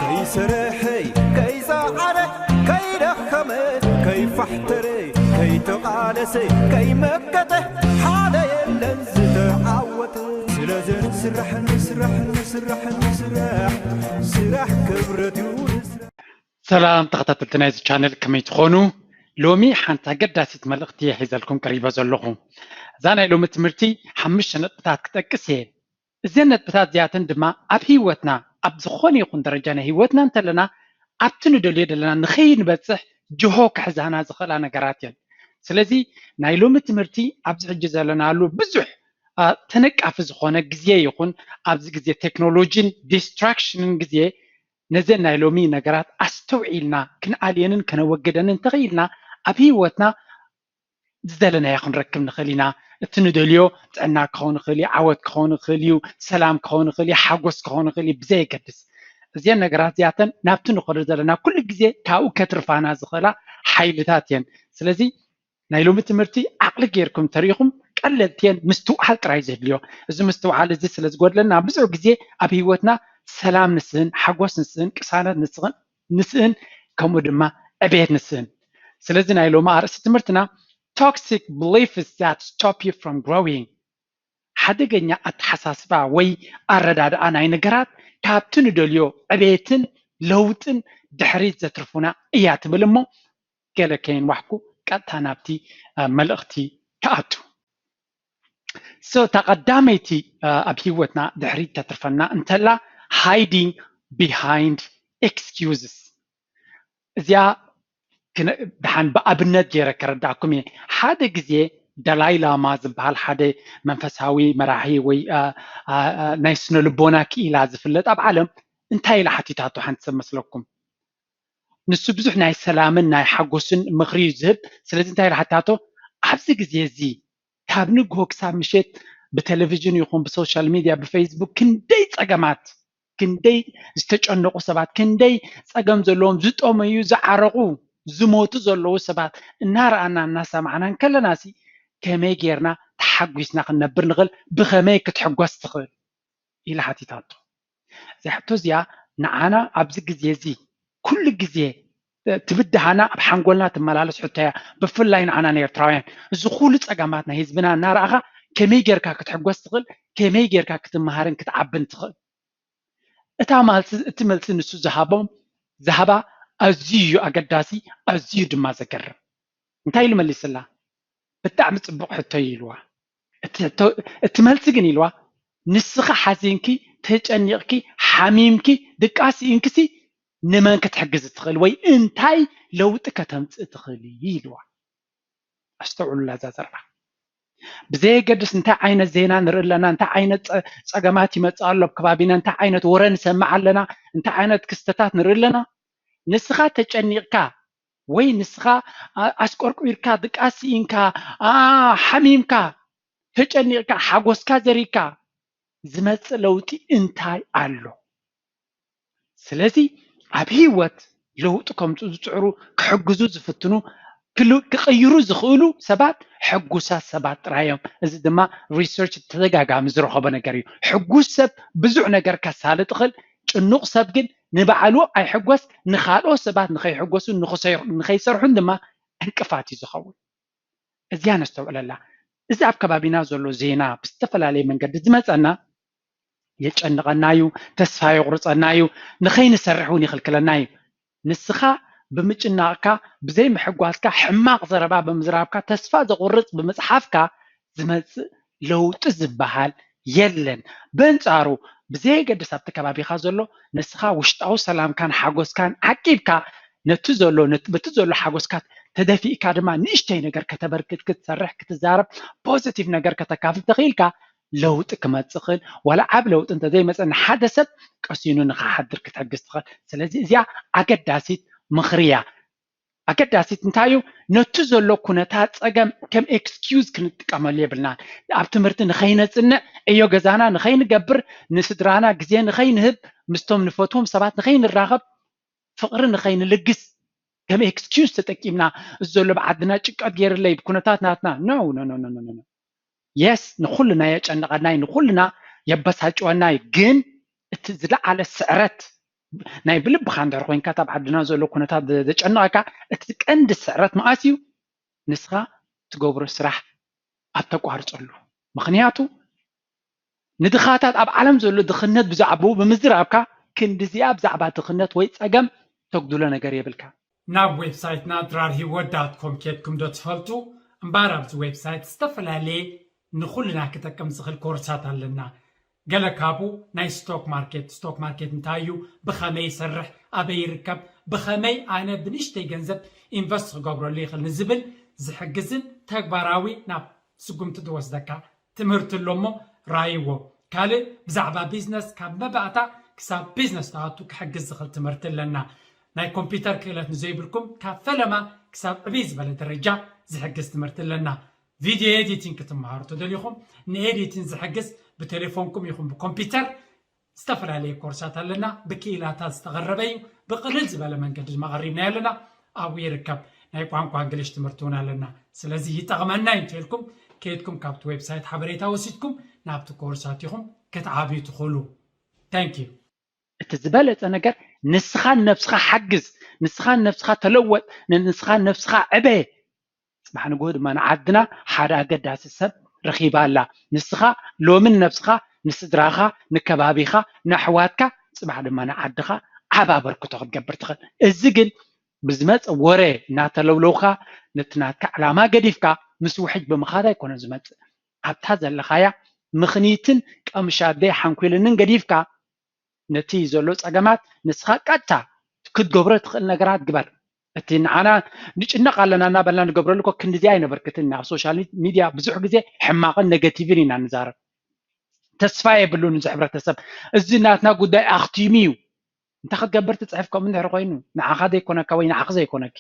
ከይሰርሐ፣ ከይፀዓረ፣ ከይደኸመ፣ ከይፋሕተረ፣ ከይተቓለሰ፣ ከይመከተ ሓደ የለን ዝተዓወተ። ስለዚ ንስራሕ፣ ንስራሕ፣ ንስራሕ፣ ንስራሕ፣ ስራሕ ክብረት እዩ፣ ንስራሕ። ሰላም ተኸታተልቲ ናይዚ ቻነል፣ ከመይ ትኾኑ? ሎሚ ሓንቲ ኣገዳሲት መልእኽቲ እየ ሒዘልኩም ቀሪበ ዘለኹ። እዛ ናይ ሎሚ ትምህርቲ ሓሙሽተ ነጥብታት ክጠቅስ እየ። እዘን ነጥብታት እዚኣተን ድማ ኣብ ህይወትና፣ ኣብ ዝኾነ ይኹን ደረጃ ናይ ህይወትና እንተለና፣ ኣብቲ ንደልዮ ዘለና ንኸይንበጽሕ ጅሆ ክሕዛና ዝኽእላ ነገራት እየን። ስለዚ ናይ ሎሚ ትምህርቲ ኣብዚ ሕጂ ዘለናሉ ብዙሕ፣ አ፣ ተነቃፊ ዝኾነ ግዜ ይኹን ኣብዚ ግዜ ቴክኖሎጂን ዲስትራክሽንን ግዜ ነዘን ናይ ሎሚ ነገራት ኣስተውዒልና ክንኣልየንን ከነወግደንን እንተኽኢልና ኣብ ህይወትና ዝደለናዮ ክንረክብ ንኽእል ኢና። እቲ ንደልዮ ጥዕና ክኸውን ይኽእል እዩ፣ ዓወት ክኸውን ይኽእል እዩ፣ ሰላም ክኸውን ይኽእል እዩ፣ ሓጎስ ክኸውን ይኽእል እዩ፣ ብዘየገድስ እዚአን ነገራት እዚኣተን ናብቲ ንኸዶ ዘለና ኩሉ ግዜ ካብኡ ከትርፋና ዝኽእላ ሓይልታት እየን። ስለዚ ናይ ሎሚ ትምህርቲ ዓቕሊ ጌርኩም ተሪኢኹም ቀለልቲ እየን፣ ምስትውዓል ጥራይ ዘድልዮ። እዚ ምስትውዓል እዚ ስለ ዝጎድለና ብዙሕ ግዜ ኣብ ህይወትና ሰላም ንስእን፣ ሓጎስ ንስእን፣ ቅሳነት ንስእን፣ ንስእን ከምኡ ድማ ዕቤት ንስእን። ስለዚ ናይ ሎሚ ኣርእስቲ ትምህርትና toxic beliefs that stop you from growing፣ ሓደገኛ ኣተሓሳስባ ወይ ኣረዳድኣ ናይ ነገራት ካብቲ ንደልዮ ዕቤትን ለውጥን ድሕሪት ዘትርፉና እያ ትብል እሞ ገለ ከይንዋሕኩ ቀጥታ ናብቲ፣ አ፣ መልእኽቲ ክኣቱ። So እታ ቀዳመይቲ፣ አ፣ ኣብ ህይወትና ድሕሪት ተትርፈና እንተላ hiding behind excuses። እዚኣ ክነ-፣ ደሓን ብኣብነት ገይረ ከረዳእኩም እየ። ሓደ ግዜ ዳላይ ላማ ዝበሃል ሓደ መንፈሳዊ መራሒ ወይ፣ አ፣ አ፣ አ፣ ናይ ስነ ልቦና ክኢላ ዝፍለጥ ኣብ ዓለም እንታይ ኢላ ሓቲታቶ ሓንቲ ሰብ መስለኩም? ንሱ ብዙሕ ናይ ሰላምን ናይ ሓጎስን ምኽሪ እዩ ዝህብ። ስለዚ እንታይ ኢላ ሓቲታቶ? ኣብዚ ግዜ እዚ ካብ ንግሆ ክሳብ ምሸት ብቴሌቪዥን ይኹን ብሶሻል ሚድያ ብፌስቡክ ክንደይ ጸገማት፣ ክንደይ ዝተጨነቑ ሰባት፣ ክንደይ ጸገም ዘለዎም፣ ዝጠመዩ፣ ዝዓረቑ፣ ዝሞቱ ዘለዉ ሰባት እናረኣና እናሰማዕና እንከለና ሲ ከመይ ጌርና ተሓጒስና ክንነብር ንኽእል? ብኸመይ ክትሕጎስ ትኽእል? ኢላ ሓቲታቶ። እዛ ሕቶ እዚኣ ንዓና ኣብዚ ግዜ እዚ ኩሉ ግዜ ትብድሃና ኣብ ሓንጎልና ትመላለስ ሕቶ እያ። ብፍላይ ንዓና ንኤርትራውያን እዚ ኩሉ ጸገማት ናይ ህዝብና እናረኣኻ ከመይ ጌርካ ክትሕጎስ ትኽእል? ከመይ ጌርካ ክትመሃርን ክትዓብን ትኽእል? እታ ማልሲ፣ እቲ መልሲ ንሱ ዝሃቦም፣ ዝሃባ ኣዝዩ እዩ ኣገዳሲ፣ ኣዝዩ ድማ ዘገርም። እንታይ ኢሉ መሊስላ? ብጣዕሚ ጽቡቕ ሕቶ እዩ ኢልዋ። እቲ ሕቶ፣ እቲ መልሲ ግን ኢልዋ፣ ንስኻ ሓዚንኪ፣ ተጨኒቕኪ፣ ሓሚምኪ፣ ድቃስ ኢንክሲ ንመን ክትሕግዝ ትኽእል ወይ እንታይ ለውጢ ከተምጽእ ትኽእል ኢልዋ። ኣስተውዕሉላ እዛ ዘረባ። ብዘየገድስ እንታይ ዓይነት ዜና ንርኢ ኣለና፣ እንታይ ዓይነት ጸ-፣ ጸገማት ይመጽእ ኣሎ ኣብ ከባቢና፣ እንታይ ዓይነት ወረ ንሰምዕ ኣለና፣ እንታይ ዓይነት ክስተታት ንርኢ ኣለና፣ ንስኻ ተጨኒቕካ ወይ ንስኻ ኣ-፣ ኣስቆርቂርካ፣ ድቃስ ስኢንካ፣ ኣ-፣ ሓሚምካ፣ ተጨኒቕካ፣ ሓጎስካ ዘሪግካ ዝመጽእ ለውጢ እንታይ ኣሎ? ስለዚ ኣብ ህይወት ለውጢ ከምጽኡ ዝጽዕሩ፣ ክሕግዙ ዝፍትኑ፣ ክል-፣ ክቕይሩ ዝኽእሉ ሰባት ሕጉሳት ሰባት ጥራይ እዮም። እዚ ድማ ሪሰርች ተደጋጋሚ ዝረኸቦ ነገር እዩ። ሕጉስ ሰብ ብዙሕ ነገር ከሳልጥ ይኽእል፣ ጭኑቕ ሰብ ግን ንባዕሉ ኣይሕጎስ፣ ንኻልኦት ሰባት ንኸይሕጎሱን ንኽሰይ-፣ ንኸይሰርሑን ድማ ዕንቅፋት እዩ ዝኸውን። እዚኣ ነስተውዕለላ። እዚ ኣብ ከባቢና ዘሎ ዜና ብዝተፈላለየ መንገዲ ዝመጸና የጨንቐና እዩ፣ ተስፋ የቑርጸና እዩ፣ ንኸይንሰርሕ እውን ይኽልክለና እዩ። ንስኻ ብምጭናቕካ፣ ብዘይምሕጓስካ፣ ሕማቕ ዘረባ ብምዝራብካ፣ ተስፋ ዘቑርጽ ብምጽሓፍካ ዝመጽእ ለውጢ ዝበሃል የለን። በንጻሩ ብዘየገድስ ኣብቲ ከባቢኻ ዘሎ ንስኻ ውሽጣዊ ሰላምካን ሓጎስካን ዓቂብካ ነቲ ዘሎ፣ ነቲ፣ በቲ ዘሎ ሓጎስካ ተደፊእካ ድማ ንእሽተይ ነገር ከተበርክት፣ ክትሰርሕ፣ ክትዛረብ፣ ፖዚቲቭ ነገር ከተካፍል ተኽኢልካ ለውጢ ክመጽእ ይኽእል። ዋላ ዓቢ ለውጢ እንተዘይመጸ ንሓደ ሰብ ቀሲኑ ንኽሓድር ክትሕግዝ ትኽእል። ስለዚ እዚኣ ኣገዳሲት ምኽሪ እያ። ኣገዳሲት እንታይ እዩ? ነቲ ዘሎ ኩነታት ጸገም ከም ኤክስኪዩዝ ክንጥቀመሉ የብልናን። ኣብ ትምህርቲ ንኸይነጽንዕ፣ ዕዮ ገዛና ንኸይንገብር፣ ንስድራና ግዜ ንኸይንህብ፣ ምስቶም ንፈትዎም ሰባት ንኸይንራኸብ፣ ፍቕሪ ንኸይንልግስ ከም ኤክስኪዩዝ ተጠቂምና፣ እዚ ዘሎ ብዓድና ጭንቀት ገይርለይ ብኩነታት ናትና። ኖ፣ ኖ፣ ኖ፣ ኖ፣ ኖ፣ ኖ። የስ፣ ንኹልና የጨንቐና እዩ፣ ንኹልና የበሳጭወና እዩ። ግን እቲ ዝለዓለ ስዕረት ናይ ብልብኻ እንድሕር ኮይንካ፣ ኣብ ዓድና ዘሎ ኩነታት ዘጨንቐካ፣ እቲ ቀንዲ ስዕረት መኣስ እዩ? ንስኻ ትገብሮ ስራሕ ኣብ ተቋርፀሉ። ምኽንያቱ ንድኻታት ኣብ ዓለም ዘሎ ድኽነት ብዛዕባኡ ብምዝራብካ ክንድዚኣ ብዛዕባ ድኽነት ወይ ፀገም ተጉድሎ ነገር የብልካ። ናብ ዌብሳይትና ድራር ህይወት ዳት ኮም ኬድኩም ዶ ትፈልጡ? እምበኣር ኣብዚ ዌብሳይት ዝተፈላለየ ንኹልና ክጠቅም ዝኽእል ኮርሳት ኣለና። ገለ ካብኡ ናይ ስቶክ ማርኬት፣ ስቶክ ማርኬት እንታይ እዩ፣ ብኸመይ ይሰርሕ፣ ኣበይ ይርከብ፣ ብኸመይ ኣነ ብንእሽተይ ገንዘብ ኢንቨስት ክገብረሉ ይኽእል ንዝብል ዝሕግዝን ተግባራዊ ናብ ስጉምቲ ዝወስደካ ትምህርቲ ኣሎ እሞ ራይዎ። ካልእ ብዛዕባ ቢዝነስ ካብ መባእታ ክሳብ ቢዝነስ ትኣቱ ክሕግዝ ዝኽእል ትምህርቲ ኣለና። ናይ ኮምፒውተር ክእለት ንዘይብልኩም ካብ ፈለማ ክሳብ ዕብይ ዝበለ ደረጃ ዝሕግዝ ትምህርቲ ኣለና። ቪድዮ ኤዲቲንግ ክትመሃሩ ተደሊኹም ንኤዲቲንግ ዝሕግዝ ብቴሌፎንኩም ይኹን ብኮምፒውተር ዝተፈላለየ ኮርሳት ኣለና። ብክኢላታት ዝተቐረበ እዩ። ብቕልል ዝበለ መንገዲ ድማ ቀሪብናዮ ኣለና። ኣብኡ ይርከብ። ናይ ቋንቋ እንግሊሽ ትምህርቲ እውን ኣለና። ስለዚ ይጠቕመና እዩ እንተልኩም ከይድኩም ካብቲ ዌብሳይት ሓበሬታ ወሲድኩም ናብቲ ኮርሳት ኢኹም ክትዓብዩ ትኽእሉ። Thank you። እቲ ዝበለፀ ነገር ንስኻ ነብስኻ ሓግዝ፣ ንስኻ ነብስኻ ተለወጥ፣ ንስኻ ነብስኻ ዕበ። ጽባሕ ንግሆ ድማ ንዓድና ሓደ ኣገዳሲ ሰብ ረኺባ ኣላ። ንስኻ ሎምን ነብስኻ ንስድራኻ፣ ንከባቢኻ፣ ንኣሕዋትካ፣ ጽባሕ ድማ ንዓድኻ ዓቢ ኣበርክቶ ክትገብር ትኽእል። እዚ ግን ብዝመጽእ ወረ እናተለውለውካ ነቲ ናትካ ዕላማ ገዲፍካ ምስ ውሕጅ ብምኻድ ኣይኮነን ዝመጽእ። ኣብታ ዘለኻያ ምኽኒትን ቀምሻደይ ሓንኲልንን ገዲፍካ ነቲ ዘሎ ጸገማት ንስኻ ቀጥታ ክትገብሮ ትኽእል ነገራት ግበር። እቲ ንዓና ንጭነቕ ኣለና እናበልና ንገብረሉ እኮ ክንድዚ ኣይነበርክትን ኢና። ኣብ ሶሻል ሚድያ ብዙሕ ግዜ ሕማቕን ኔጋቲቭን ኢና ንዛረብ። ተስፋ የብሉን እዚ ሕብረተሰብ። እዚ ናትና ጉዳይ ኣኽቲሙ እዩ። እንታይ ክትገብር ትጽሕፍ ከምኡ እንድሕር ኮይኑ ንዓኻ ዘይኮነካ ወይ ንዓኺ ዘይኮነኪ።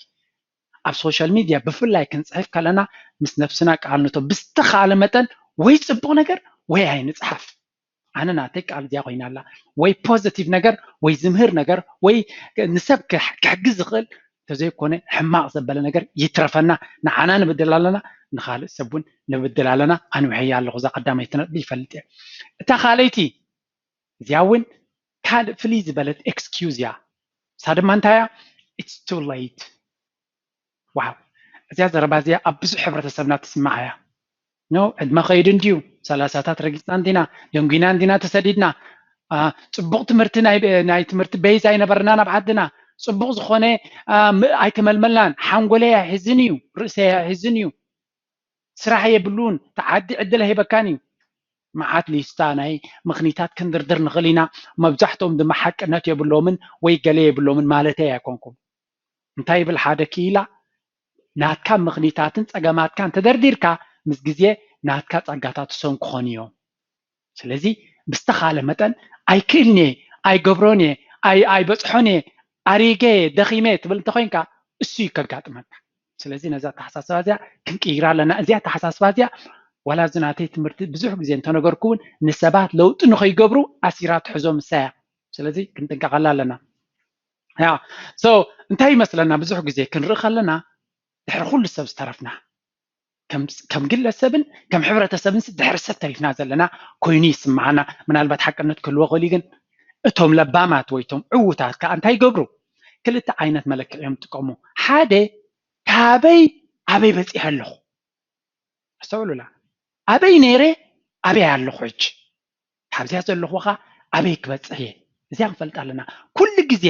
ኣብ ሶሻል ሚድያ ብፍላይ ክንጽሕፍ ከለና ምስ ነብስና ቃል ንቶ ብዝተኻለ መጠን ወይ ጽቡቕ ነገር ወይ ኣይንጽሓፍ። ኣነ ናተይ ቃል እዚኣ ኮይና ኣላ። ወይ ፖዚቲቭ ነገር ወይ ዝምህር ነገር ወይ ንሰብ ክሕ- ክሕግዝ ዝኽእል እንተዘይኮነ ሕማቕ ዘበለ ነገር ይትረፈና። ንዓና ንብድል ኣለና፣ ንኻልእ ሰብ እውን ንብድል ኣለና። ኣንውሐያ ኣለኹ እዛ ቀዳመይቲ ነጥቢ ይፈልጥ እየ። እታ ካልኣይቲ እዚኣ እውን ካልእ ፍልይ ዝበለት ኤክስኪውዝ እያ። እሳ ድማ እንታይ እያ? It's too late። ዋው፣ እዚኣ ዘረባ እዚኣ ኣብ ብዙሕ ሕብረተሰብና ትስማዕ እያ። ኖ ዕድመ ከይዱ እንድዩ፣ ሰላሳታት ረጊፅና እንዲና፣ ደንጉና እንዲና ተሰዲድና። አ፣ ፅቡቕ ትምህርቲ ናይ ናይ ትምህርቲ ቤዝ ኣይነበረናን ኣብ ዓድና። ፅቡቕ ዝኾነ አ፣ ም- ኣይተመልመልናን። ሓንጎለይ ኣይሕዝን እዩ፣ ርእሰይ ኣይሕዝን እዩ። ስራሕ የብሉን፣ እቲ ዓዲ ዕድል ኣይህበካን እዩ። መዓት ሊስታ ናይ ምኽኒታት ክንድርድር ንኽእል ኢና። መብዛሕትኦም ድማ ሓቅነት የብሎምን ወይ ገለ የብሎምን ማለተይ ኣይኮንኩም። እንታይ ይብል ሓደ ክኢላ? ናትካ ምኽኒታትን ጸገማትካን ተደርዲርካ ምስ ግዜ ናትካ ጸጋታት ዝሰንኩ ክኾኑ እዮም። ስለዚ ብዝተኻለ መጠን ኣይክእልን እየ፣ ኣይገብሮን እየ፣ ኣይ ኣይበጽሖን እየ፣ ኣሪገ እየ፣ ደኺመ እየ ትብል እንተኾይንካ እሱ እዩ ከጋጥመካ። ስለዚ ነዛ ኣተሓሳስባ እዚኣ ክንቅይራ ኣለና። እዚኣ ኣተሓሳስባ እዚኣ ዋላ እዚ ናተይ ትምህርቲ ብዙሕ ግዜ እንተነገርኩ እውን ንሰባት ለውጢ ንኸይገብሩ ኣሲራ ትሕዞም እሳ እያ። ስለዚ ክንጥንቀቐላ ኣለና። ያ so እንታይ ይመስለና ብዙሕ ግዜ ክንርኢ ከለና ድሕሪ ኩሉ ሰብ ዝተረፍና ከም ከም ግለሰብን ከም ሕብረተሰብን ድሕሪ ሰብ ተሪፍና ዘለና ኮይኑ ይስምዓና። ምናልባት ሓቅነት ክህልዎ ክእል ግን እቶም ለባማት ወይ እቶም ዕዉታት ከዓ እንታይ ይገብሩ? ክልተ ዓይነት መለክዕ እዮም ዝጥቀሙ። ሓደ ካበይ ኣበይ በፂሐ ኣለኹ? ኣስተውዕሉላ። ኣበይ ነይረ ኣበይ ኣለኹ ሕጂ? ካብዚኣ ዘለኹ ኸ ኣበይ ክበፅሕ እየ? እዚኣ ክንፈልጥ ኣለና። ኩሉ ግዜ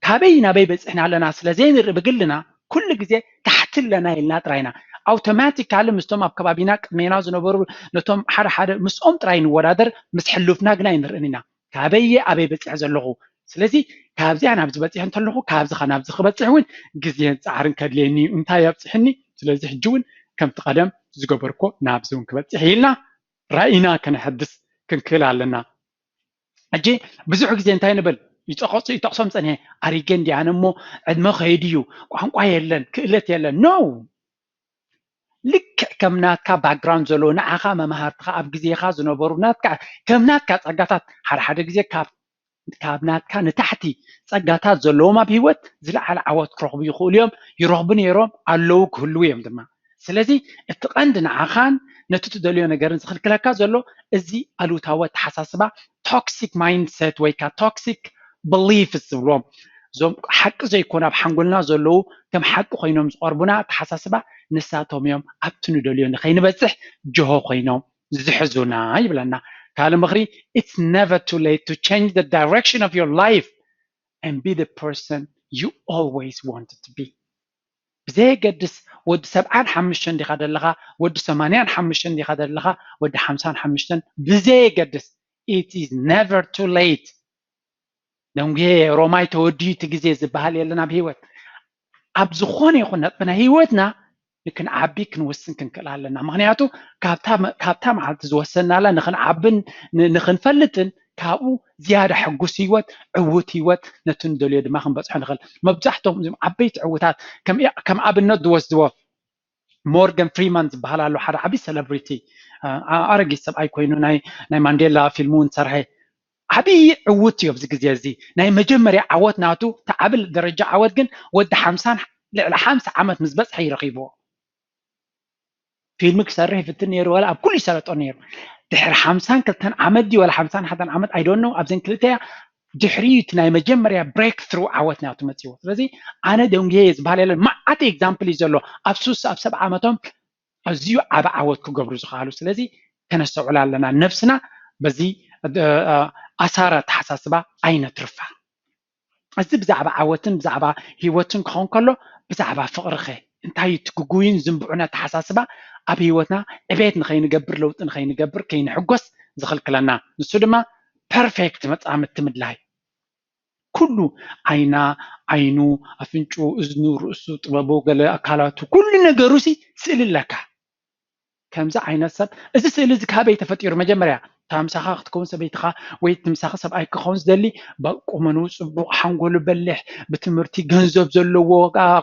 ካበይ ናበይ በፂሕና ኣለና ስለ ዘይንርኢ ብግልና ኩሉ ግዜ ታሕቲ ኣለና ኢልና ጥራይና ኣውቶማቲካሊ ምስቶም ኣብ ከባቢና ቅድሜና ዝነበሩ ነቶም ሓደ ሓደ ምስኦም ጥራይ ንወዳደር ምስ ሕሉፍና ግና ኣይንርእን ኢና። ካበይ እየ ኣበይ በፂሐ ዘለኹ? ስለዚ ካብዚኣ ናብዚ በፂሐ እንተለኹ ካብዚ ኸ ናብዚ ክበፅሕ እውን ግዜን ፃዕርን ከድልየኒ እዩ። እንታይ ኣብፅሕኒ? ስለዚ ሕጂ እውን ከምቲ ቀደም ዝገበርኮ ናብዚ እውን ክበፅሕ ኢልና ራኢና ከነሐድስ ክንክእል ኣለና። ሕጂ ብዙሕ ግዜ እንታይ ንብል ይጠቐሱ ይጠቕሶም ፀኒሐ ኣሪገ እንዲ ኣነ እሞ ዕድመ ከይዱ እዩ ቋንቋ የለን ክእለት የለን no ልክዕ ከም ናትካ ባክግራውንድ ዘለዎ ንዓኻ መምሃርትኻ ኣብ ግዜኻ ዝነበሩ ናትካ ከም ናትካ ፀጋታት ሓደ ሓደ ግዜ ካብ ካብ ናትካ ንታሕቲ ፀጋታት ዘለዎም ኣብ ህይወት ዝለዓለ ዓወት ክረኽቡ ይኽእሉ እዮም ይረኽቡ ነይሮም ኣለዉ ክህልዉ እዮም ድማ ስለዚ እቲ ቀንዲ ንዓኻን ነቲ ትደልዮ ነገርን ዝኽልክለካ ዘሎ እዚ ኣሉታዊ ኣተሓሳስባ ቶክሲክ ማይንድሰት ወይ ከዓ ቶክሲክ beliefs ዝብልዎም፣ እዞም ሓቂ ዘይኮኑ ኣብ ሓንጎልና ዘለዉ ከም ሓቂ ኮይኖም ዝቐርቡና ኣተሓሳስባ፣ ንሳቶም እዮም ኣብቲ ንደልዮ ንኸይንበፅሕ ጅሆ ኮይኖም ዝሕዙና ይብለና። ካልእ ምኽሪ፣ it's never too late to change the direction of your life and be the person you always wanted to be። ብዘየገድስ ወዲ ሰብዓን ሓሙሽተን ዲኻ ዘለኻ፣ ወዲ ሰማንያን ሓሙሽተን ዲኻ ዘለኻ፣ ወዲ ሓምሳን ሓሙሽተን፣ ብዘየገድስ it is never too late። ደንጉየ ሮማይ ተወዲዩ እቲ ግዜ ዝበሃል የለን ኣብ ህይወት። ኣብ ዝኾነ ይኹን ነጥቢ ናይ ህይወትና ንክንዓቢ ክንውስን ክንክእል ኣለና። ምኽንያቱ ካብታ መ- ካብታ መዓልቲ ዝወሰናላ ንክንዓብን ን- ንክንፈልጥን ካብኡ ዝያዳ ሕጉስ ህይወት፣ ዕዉት ህይወት፣ ነቲ ንደልዮ ድማ ክንበፅሖ ንኽእል። መብዛሕትኦም እዚም ዓበይቲ ዕዉታት ከም ከም ኣብነት ዝወስድዎ ሞርጋን ፍሪማን ዝበሃል ኣሎ፣ ሓደ ዓብዪ ሰለብሪቲ፣ ኣረጊት ሰብኣይ ኮይኑ ናይ ናይ ማንዴላ ፊልም እውን ዝሰርሐ ዓብዪ ዕዉት እዩ። ኣብዚ ግዜ እዚ ናይ መጀመርያ ዓወት ናቱ፣ እቲ ዓቢ ደረጃ ዓወት ግን ወዲ ሓምሳን ልዕሊ ሓምሳ ዓመት ምስ በፅሐ ይረኺብዎ። ፊልም ክሰርሕ ይፍትን ነይሩ፣ ዋላ ኣብ ኩሉ ይሰለጦ ነይሩ። ድሕሪ ሓምሳን ክልተን ዓመት ድዩ ዋላ ሓምሳን ሓደን ዓመት፣ I don't know፣ ኣብዘን ክልተ እያ ድሕሪ እቲ ናይ መጀመርያ ብሬክ ትሩ ዓወት ናቱ መፅዎ። ስለዚ ኣነ ደንጉየ ዝበሃል የለን፣ መዓት ኤግዛምፕል እዩ ዘሎ። ኣብ ሱስ ኣብ ሰብዓ ዓመቶም ኣዝዩ ዓቢ ዓወት ክገብሩ ዝኽኣሉ። ስለዚ ከነስተውዕል ኣለና፣ ነብስና በዚ ኣሳራ ኣተሓሳስባ ኣይነትርፋ። እዚ ብዛዕባ ዓወትን ብዛዕባ ህይወትን ክኸውን ከሎ፣ ብዛዕባ ፍቕሪ ኸ እንታይ እዩ? እቲ ግጉይን ዝንብዑን ኣተሓሳስባ ኣብ ህይወትና ዕቤት ንኸይንገብር፣ ለውጢ ንኸይንገብር፣ ከይንሕጎስ ዝኽልክለና፣ ንሱ ድማ ፐርፌክት መጻምድቲ ምድላይ። ኩሉ ዓይና፣ ዓይኑ፣ ኣፍንጭኡ፣ እዝኑ፣ ርእሱ፣ ጥበቡ፣ ገለ ኣካላቱ፣ ኩሉ ነገሩ ሲ ስእሊ ኣለካ። ከምዚ ዓይነት ሰብ፣ እዚ ስእሊ እዚ ካበይ ተፈጢሩ? መጀመርያ እታ ምሳኻ ክትከውን ሰበይትኻ ወይ እቲ ምሳኻ ሰብኣይ ክኸውን ዝደሊ፣ ቁመኑ ጽቡቕ፣ ሓንጎሉ በሊሕ፣ ብትምህርቲ ገንዘብ ዘለዎ፣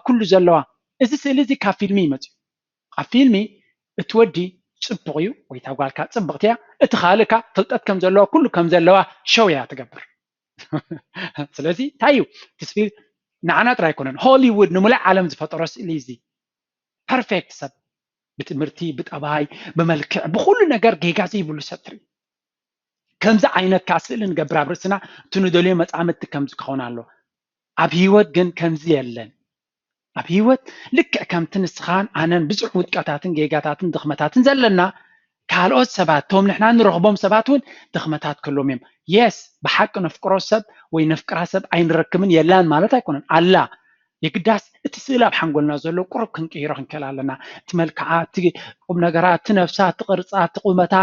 ኩሉ ዘለዋ። እዚ ስእሊ እዚ ካብ ፊልሚ እዩ መጺኡ። ኣብ ፊልሚ እቲ ወዲ ጽቡቕ እዩ ወይ እታ ጓልካ ጽብቕቲ እያ፣ እቲ ካልእካ ፍልጠት ከም ዘለዋ፣ ኩሉ ከም ዘለዋ ሸው እያ ትገብር። ስለዚ እንታይ እዩ እቲ ስእሊ? ንዓና ጥራይ ኣይኮነን፣ ሆሊውድ ንምሉእ ዓለም ዝፈጠሮ ስእሊ እዚ። ፐርፌክት ሰብ፣ ብትምህርቲ፣ ብጠባይ፣ ብመልክዕ፣ ብኹሉ ነገር ጌጋ ዘይብሉ ሰብ ትርኢ። ከምዚ ዓይነት ከዓ ስእሊ ንገብር ኣብ ርእስና፣ እቲ ንደልዮ መጻምድቲ ከምዚ ክኸውን ኣሎ። ኣብ ህይወት ግን ከምዚ የለን። ኣብ ህይወት ልክዕ ከምቲ ንስኻን ኣነን ብዙሕ ውድቀታትን ጌጋታትን ድኽመታትን ዘለና፣ ካልኦት ሰባት፣ እቶም ንሕና ንረኽቦም ሰባት እውን ድኽመታት ክህልዎም እዮም። የስ፣ ብሓቂ ነፍቅሮ ሰብ ወይ ነፍቅራ ሰብ ኣይንረክብን የላን ማለት ኣይኮነን። ኣላ። የግዳስ እቲ ስእሊ ኣብ ሓንጎልና ዘሎ ቁሩብ ክንቅይሮ ክንክእል ኣለና። እቲ መልክዓ፣ እቲ ቁም ነገራ፣ እቲ ነብሳ፣ እቲ ቅርጻ፣ እቲ ቁመታ፣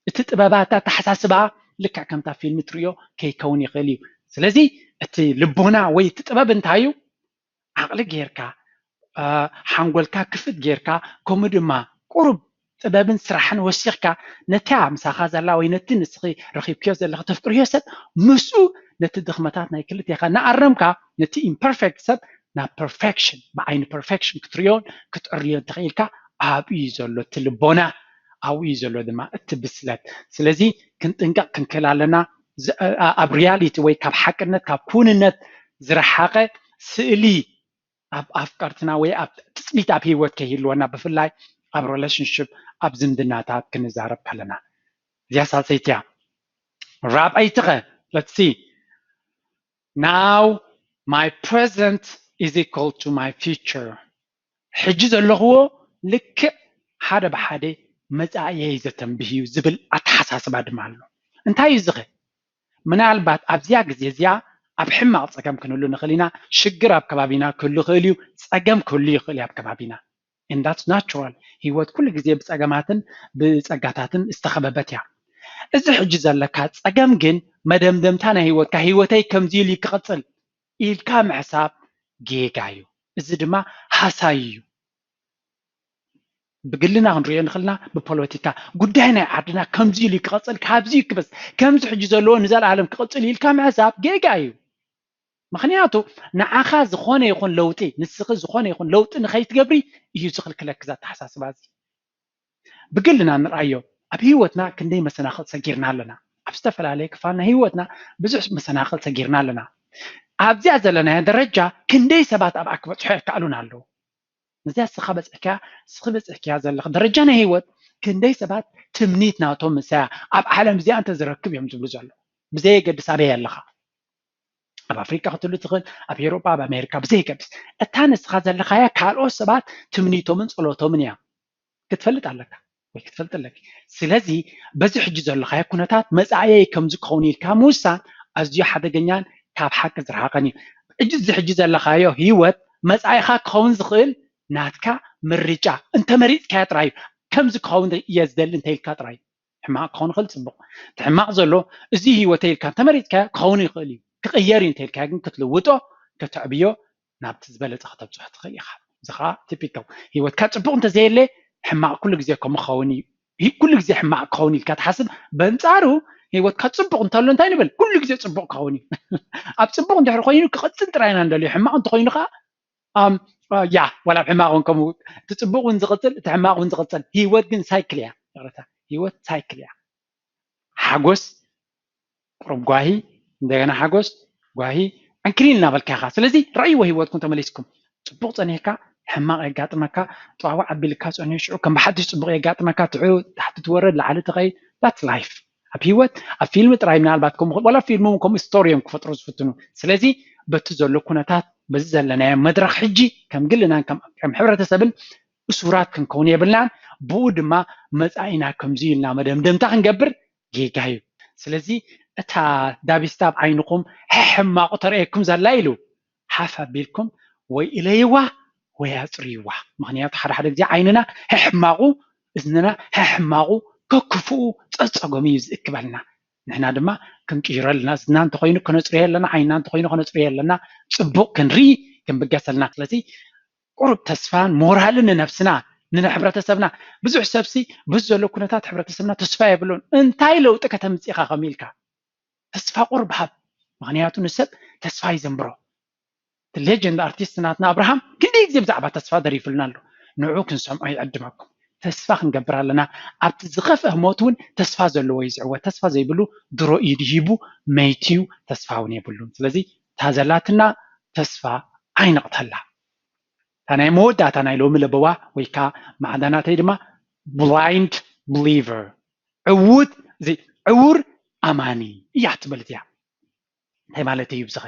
እቲ ጥበባ፣ እቲ ኣተሓሳስባ ልክዕ ከምታ ፊልም ትርእዮ ከይከውን ይኽእል እዩ። ስለዚ እቲ ልቦና ወይ እቲ ጥበብ እንታይ እዩ? ዓቕሊ ጌርካ፣ ሓንጎልካ ክፍት ጌርካ፣ ከምኡ ድማ ቁሩብ ጥበብን ስራሕን ወሲኽካ፣ ነታ ምሳኻ ዘላ ወይ ነቲ ንስኺ ረኺብክዮ ዘለኺ ተፍቅርዮ ሰብ፣ ምስኡ ነቲ ድኽመታት ናይ ክልቴኻ እናኣረምካ፣ ነቲ ኢምፐርፌክት ሰብ ናብ ፐርፌክሽን፣ ብዓይኒ ፐርፌክሽን ክትርእዮን ክትዕርዮን ተኽኢልካ፣ ኣብኡ እዩ ዘሎ እቲ ልቦና፣ ኣብኡ እዩ ዘሎ ድማ እቲ ብስለት። ስለዚ ክንጥንቀቕ ክንክእል ኣለና። ዝ- ኣ- ኣብ ሪያሊቲ ወይ ካብ ሓቅነት፣ ካብ ክውንነት ዝረሓቐ ስእሊ ኣብ ኣፍቀርትና ወይ ኣብ ትጽቢት ኣብ ህይወት ከይህልወና፣ ብፍላይ ኣብ ሪሌሽንሽፕ፣ ኣብ ዝምድናታት ክንዛረብ ከለና። እዚኣ ሳልሰይቲ እያ። ራብዐይቲ ኸ? Let's see. Now my present is equal to my future. ሕጂ ዘለኽዎ ልክዕ ሓደ ብሓደ መጻእየይ ዘተንብህ እዩ ዝብል ኣተሓሳስባ ድማ ኣሎ። እንታይ እዩ እዚ ኸ? ምናልባት ኣብዚኣ ግዜ እዚኣ ኣብ ሕማቕ ጸገም ክንህሉ ንኽእል ኢና። ሽግር ኣብ ከባቢና ክህሉ ይኽእል እዩ። ጸገም ክህሉ ይኽእል እዩ ኣብ ከባቢና። And that's natural። ህይወት ኩሉ ግዜ ብጸገማትን ብጸጋታትን ዝተኸበበት እያ። እዚ ሕጂ ዘለካ ጸገም ግን መደምደምታ ናይ ህይወትካ፣ ህይወተይ ከምዚ ኢሉ ክቕጽል ኢልካ ምሕሳብ ጌጋ እዩ። እዚ ድማ ሃሳይ እዩ። ብግልና ክንሪኦ ንኽእልና፣ ብፖለቲካ ጉዳይ ናይ ዓድና ከምዚ ኢሉ ክቐጽል፣ ካብዚ ክበስ፣ ከምዚ ሕጂ ዘለዎ ንዘለኣለም ክቐጽል ኢልካ ምሕሳብ ጌጋ እዩ። ምኽንያቱ ንዓኻ ዝኾነ ይኹን ለውጢ፣ ንስኺ ዝኾነ ይኹን ለውጢ ንኸይትገብሪ እዩ ዝኽልክለኪ እዚ ኣተሓሳስባ እዚ። ብግልና ንርኣዮ፣ ኣብ ህይወትና ክንደይ መሰናኽል ሰጊርና ኣለና። ኣብ ዝተፈላለየ ክፋል ናይ ህይወትና ብዙሕ መሰናኽል ሰጊርና ኣለና። ኣብዚኣ ዘለናዮ ደረጃ ክንደይ ሰባት ኣብኣ ክበጽሑ ኣይከኣሉን ኣለዉ። ነዚኣ ንስኻ በጺሕካያ፣ ንስኺ በጺሕክያ ዘለኺ ደረጃ ናይ ህይወት ክንደይ ሰባት ትምኒት ናቶም ምሳያ ኣብ ዓለም እዚኣ እንተዝረክብ እዮም ዝብሉ ዘለዉ። ብዘየገድስ ኣበይ ኣለኻ? ኣብ ኣፍሪቃ ክትህሉ ትኽእል፣ ኣብ ኤውሮጳ፣ ኣብ ኣሜሪካ፣ ብዘይገድስ፣ እታ ንስኻ ዘለኻያ ካልኦት ሰባት ትምኒቶምን ጸሎቶምን እያ። ክትፈልጥ ኣለካ ወይ ክትፈልጥ ኣለኪ። ስለዚ በዚ ሕጂ ዘለኻዮ ኩነታት መጻኢየይ ከምዚ ክኸውን ኢልካ ምውሳን ኣዝዩ ሓደገኛን ካብ ሓቂ ዝረሓቐን እዩ። ሕጂ እዚ ሕጂ ዘለኻዮ ህይወት መጻኢኻ ክኸውን ዝኽእል ናትካ ምርጫ እንተመሪጽካዮ ጥራይ እዩ። ከምዚ ክኸውን እየ ዝደሊ እንተ ኢልካ ጥራይ እዩ። ሕማቕ ክኸውን ይኽእል፣ ጽቡቕ። እቲ ሕማቕ ዘሎ እዚ ህይወተይ ኢልካ እንተመሪጽካዮ ክኸውን ይኽእል እዩ፣ ክቕየር እዩ እንተ ኢልካዮ ግን ክትልውጦ፣ ከተዕብዮ፣ ናብቲ ዝበለጸ ከተብጽሖ ትኽእል ኢኻ። እዚ ኸኣ ቲፒካል ህይወትካ ጽቡቕ እንተዘየለ ሕማቕ ኩሉ ግዜ ከምኡ ክኸውን እዩ። ሂ- ኩሉ ግዜ ሕማቕ ክኸውን ኢልካ ትሓስብ። በንጻሩ ህይወትካ ጽቡቕ እንተሎ እንታይ ንብል? ኩሉ ግዜ ጽቡቕ ክኸውን እዩ። ኣብ ጽቡቕ እንድሕር ኮይኑ ክቕጽል ጥራይ ኢና ንደልዮ። ሕማቕ እንተኾይኑ ኸኣ ኣም፣ ያ፣ ዋላ ኣብ ሕማቕ እውን ከምኡ፣ እቲ ጽቡቕ እውን ዝቕጽል፣ እቲ ሕማቕ እውን ዝቕጽል። ህይወት ግን ሳይክል እያ። ይቕረታ፣ ህይወት ሳይክል እያ። ሓጎስ፣ ቁሩብ ጓሂ፣ እንደገና ሓጎስ፣ ጓሂ፣ ዕንክሊል እናበልካ ኢኻ። ስለዚ ረእይዎ ህይወትኩም ተመሊስኩም። ጽቡቕ ጸኒሕካ፣ ሕማቕ የጋጥመካ፣ ጠዋዋዕ ኣቢልካ ጸኒሑ፣ ሽዑ ከም ብሓድሽ ጽቡቕ የጋጥመካ፣ ትዑ ታሕቲ ትወርድ፣ ላዕሊ ትኸይድ፣ that's life። ኣብ ህይወት፣ ኣብ ፊልም ጥራይ ምናልባት ከምኡ፣ ዋላ ፊልም እውን ከምኡ ስቶሪ እዮም ክፈጥሩ ዝፍትኑ። ስለዚ በቲ ዘሎ ኩነታት፣ በዚ ዘለናዮ መድረኽ ሕጂ ከም ግልናን ከም ከም ሕብረተሰብን እሱራት ክንከውን የብልናን። ብኡ ድማ መጻኢና ከምዚ ኢልና መደምደምታ ክንገብር ጌጋ እዩ። ስለዚ እታ ዳቢስታ ኣብ ዓይንኹም ሕሕማቑ ተርእየኩም ዘላ ኢሉ ሓፍ ኣቢልኩም ወይ እለይዋ ወይ ኣጽርይዋ። ምኽንያቱ ሓደ ሓደ ግዜ ዓይንና ሕሕማቑ፣ እዝንና ሕሕማቑ ከክፍኡ ጸጸጎም እዩ ዝእክበልና። ንሕና ድማ ክንቅይሮ ኣለና። እዝንና እንተኾይኑ ከነጽርዮ ኣለና፣ ዓይንና እንተኾይኑ ከነጽርዮ ኣለና፣ ጽቡቕ ክንርኢ ክንብገስ ኣለና። ስለዚ ቁሩብ ተስፋን ሞራልን ንነብስና ንሕብረተሰብና። ብዙሕ ሰብሲ ብዙ ዘሎ ኩነታት ሕብረተሰብና ተስፋ የብሉን። እንታይ ለውጢ ከተምጽእ ኢኻ ከም ኢልካ ተስፋ ቁሩብ ሃብ። ምኽንያቱ ንሰብ ተስፋ ይዘንብሮ። እቲ ሌጀንድ ኣርቲስት ናትና ኣብርሃም ክንደይ ግዜ ብዛዕባ ተስፋ ደሪፉልና ኣሎ። ንዑ ክንሰምዖ ይዕድመኩም። ተስፋ ክንገብር ኣለና። ኣብቲ ዝኸፍአ ሞት እውን ተስፋ ዘለዎ እዩ ዝዕወት። ተስፋ ዘይብሉ ድሮ ኢዱ ሂቡ መይቱ እዩ፣ ተስፋ እውን የብሉን። ስለዚ እታ ዘላትና ተስፋ ኣይንቕተላ። እታ ናይ መወዳእታ ናይ ሎሚ ለበዋ ወይ ከዓ ማዕዳናተይ ድማ ብላይንድ ብሊቨር፣ ዕዉት እዚ ዕውር ኣማኒ እያ ትብል እዚኣ። እንታይ ማለት እዩ ብዝኸ?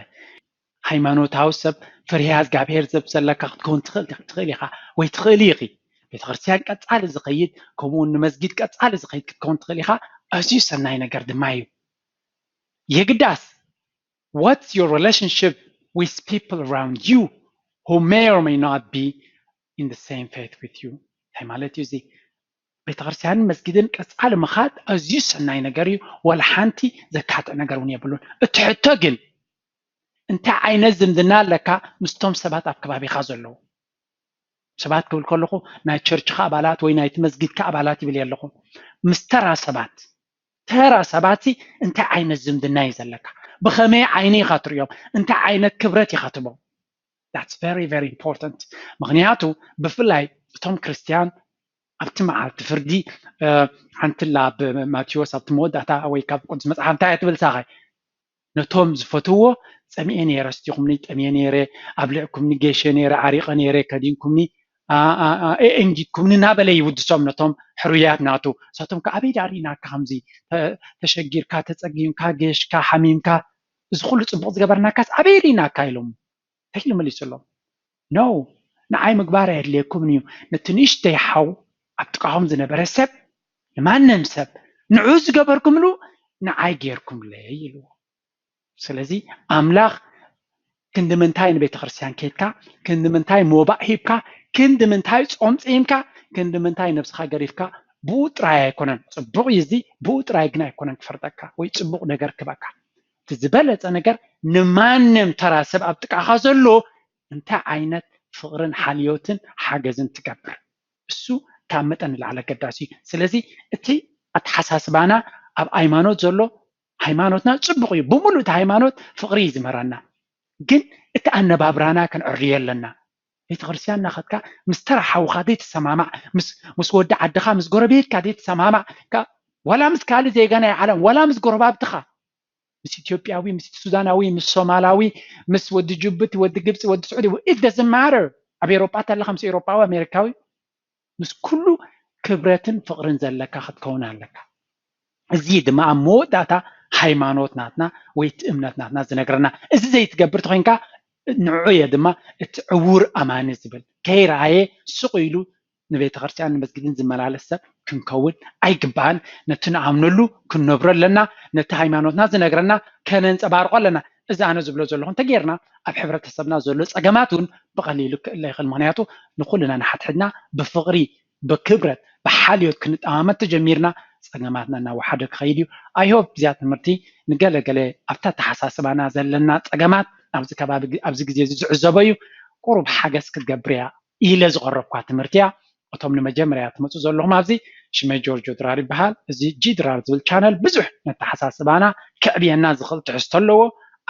ሃይማኖታዊ ሰብ፣ ፈሪሃ እግዚኣብሔር ሰብ ዘለካ ክትከውን ትኽእል ትኽእል ኢኻ ወይ ትኽእሊ ኢኺ። ቤተክርስትያን ቀጻሊ ዝኸይድ፣ ከምኡ እውን ንመስጊድ ቀጻሊ ዝኸይድ ክትከውን ትኽእል ኢኻ። ኣዝዩ ሰናይ ነገር ድማ እዩ። የግዳስ what's your relationship with people around you who may or may not be in the same faith with you? እንታይ ማለት እዩ እዚ? ቤተክርስትያንን መስጊድን ቀጻሊ ምኻድ ኣዝዩ ሰናይ ነገር እዩ። ዋላ ሓንቲ ዘካትዕ ነገር እውን የብሉን። እቲ ሕቶ ግን እንታይ ዓይነት ዝምድና ኣለካ ምስቶም ሰባት ኣብ ከባቢኻ ዘለዉ ሰባት ክብል ከለኹ ናይ ቸርችኻ ኣባላት ወይ ናይቲ መስጊድካ ኣባላት ይብል ኣለኹ። ምስ ተራ ሰባት፣ ተራ ሰባት እንታይ ዓይነት ዝምድና እዩ ዘለካ? ብኸመይ ዓይኒ ኢኻ ትርእዮም? እንታይ ዓይነት ክብረት ኢኻ ትቦም? That's very very important። ምኽንያቱ ብፍላይ እቶም ክርስትያን ኣብቲ መዓልቲ ፍርዲ ሓንትላ ኣብ ማቴዎስ ኣብቲ መወዳእታ ወይ ካብ ቅዱስ መጽሓፍ እንታይ እያ ትብል ሳኻይ? ነቶም ዝፈትዎ ጸሚኤ ነይረ፣ ኣስቲኹምኒ፣ ጠምየ ነይረ፣ ኣብሊዕኩምኒ፣ ጌሸ ነይረ፣ ዓሪቐ ነይረ፣ ከዲንኩምኒ፣ ኣእንጊድኩምኒ እናበለ ይውድሶም ነቶም ሕሩያት ናቱ። ንሳቶም ከ ኣበይ ደኣ ርኢናካ ከምዚ ተሸጊርካ፣ ተጸጊምካ፣ ጌሽካ፣ ሓሚምካ፣ እዚ ኩሉ ጽቡቕ ዝገበርናካስ ኣበይ ርኢናካ ኢሎም እንታይ ኢሉ መሊሱሎም? No፣ ንዓይ ምግባር ኣየድልየኩምን እዩ። ነቲ ንእሽተይ ሓው ኣብ ጥቓኹም ዝነበረ ሰብ ንማንም ሰብ ንዑ ዝገበርኩምሉ ንዓይ ጌርኩምለይ ኢልዎ። ስለዚ ኣምላኽ ክንዲ ምንታይ ንቤተ ክርስቲያን ከይድካ፣ ክንዲ ምንታይ ሞባእ ሂብካ፣ ክንዲ ምንታይ ጾም ጺምካ፣ ክንዲ ምንታይ ነብስኻ ገሪፍካ፣ ብኡ ጥራይ ኣይኮነን። ጽቡቕ እዩ እዚ፣ ብኡ ጥራይ ግን ኣይኮነን ክፈርደካ ወይ ጽቡቕ ነገር ክበካ። እቲ ዝበለጸ ነገር ንማንም ተራ ሰብ ኣብ ጥቃኻ ዘሎ እንታይ ዓይነት ፍቕርን ሓልዮትን ሓገዝን ትገብር። እሱ ካብ መጠን ንላዕሊ ኣገዳሲ እዩ። ስለዚ እቲ ኣተሓሳስባና ኣብ ኣይማኖት ዘሎ፣ ሃይማኖትና ጽቡቕ እዩ፣ ብምሉእ እቲ ሃይማኖት ፍቕሪ እዩ ዝመራና። ግን እቲ ኣነባብራና ክንዕርዮ ኣለና። ቤተክርስትያን እናኸድካ ምስ ተራ ሓውኻ ዘይትሰማማዕ፣ ምስ ወዲ ዓድኻ ምስ ጎረቤትካ ዘይትሰማማዕ፣ ዋላ ምስ ካልእ ዜጋ ናይ ዓለም፣ ዋላ ምስ ጎረባብትኻ፣ ምስ ኢትዮጵያዊ፣ ምስ ሱዳናዊ፣ ምስ ሶማላዊ፣ ምስ ወዲ ጅቡቲ፣ ወዲ ግብፂ፣ ወዲ ስዑዲ፣ it doesn't matter። ኣብ ኤሮጳ ተለኻ ምስ ኤሮጳዊ ኣሜሪካዊ፣ ምስ ኩሉ ክብረትን ፍቕርን ዘለካ ክትከውን ኣለካ። እዚ ድማ ኣብ መወዳእታ ሃይማኖት ናትና ወይ እቲ እምነት ናትና ዝነግረና። እዚ ዘይትገብር ተኮይንካ ንዑ እየ ድማ እቲ ዕውር ኣማኒ ዝብል ከይረኣየ ስቕ ኢሉ ንቤተ ክርስቲያን ንመስጊድን ዝመላለስ ሰብ ክንከውን ኣይግባእን። ነቲ ንኣምነሉ ክንነብሮ ኣለና። ነቲ ሃይማኖትና ዝነግረና ከነንፀባርቆ ኣለና። እዚ ኣነ ዝብሎ ዘለኹ እንተጌርና ኣብ ሕብረተሰብና ዘሎ ፀገማት እውን ብቐሊሉ ክእለ ይኽእል። ምክንያቱ ንኩልና ንሓድሕድና ብፍቕሪ ብክብረት ብሓልዮት ክንጠማመት ተጀሚርና ፀገማትና እናወሓደ ክኸይድ እዩ። ኣይሆፕ እዚኣ ትምህርቲ ንገለገለ ኣብታ ተሓሳስባና ዘለና ፀገማት ኣብዚ ከባቢ ኣብዚ ግዜ እዚ ዝዕዘቦ እዩ። ቁሩብ ሓገዝ ክትገብር እያ ኢለ ዝቐረብኳ ትምህርቲ እያ። እቶም ንመጀመርያ ትመፁ ዘለኹም ኣብዚ ሽመይ ጆርጆ ድራር ይበሃል። እዚ ጂ ድራር ዝብል ቻነል ብዙሕ ነተሓሳስባና ከዕብየና ዝኽእል ትሕዝቶ ኣለዎ።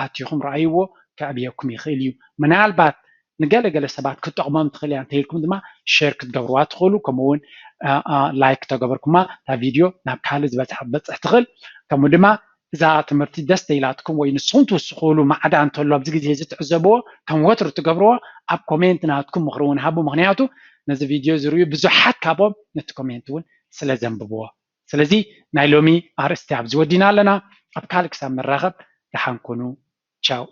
ኣቲኹም ረኣይዎ፣ ከዕብየኩም ይኽእል እዩ። ምናልባት ንገለገለ ሰባት ክትጠቕሞም ትኽእል እያ እንተኢልኩም ድማ ሸር ክትገብርዋ ትኽእሉ። ከምኡ እውን ላይክ ተገበርኩማ እታ ቪድዮ ናብ ካልእ ዝበፅሕ ክትበፅሕ ትኽእል። ከምኡ ድማ እዛ ትምህርቲ ደስ ተኢላትኩም ወይ ንስኹም ትውስኽሉ ማዕዳ እንተሎ ኣብዚ ግዜ እዚ ትዕዘብዎ ከም ወትሩ ትገብርዎ ኣብ ኮሜንት ናትኩም ምኽሪ እውን ሃቡ። ምክንያቱ ነዚ ቪድዮ ዝርእዩ ብዙሓት ካብኦም ነቲ ኮሜንት እውን ስለ ዘንብብዎ። ስለዚ ናይ ሎሚ ኣርእስቲ ኣብዚ ወዲና ኣለና። ኣብ ካልእ ክሳብ መራኸብ ደሓን ኩኑ። ቻው።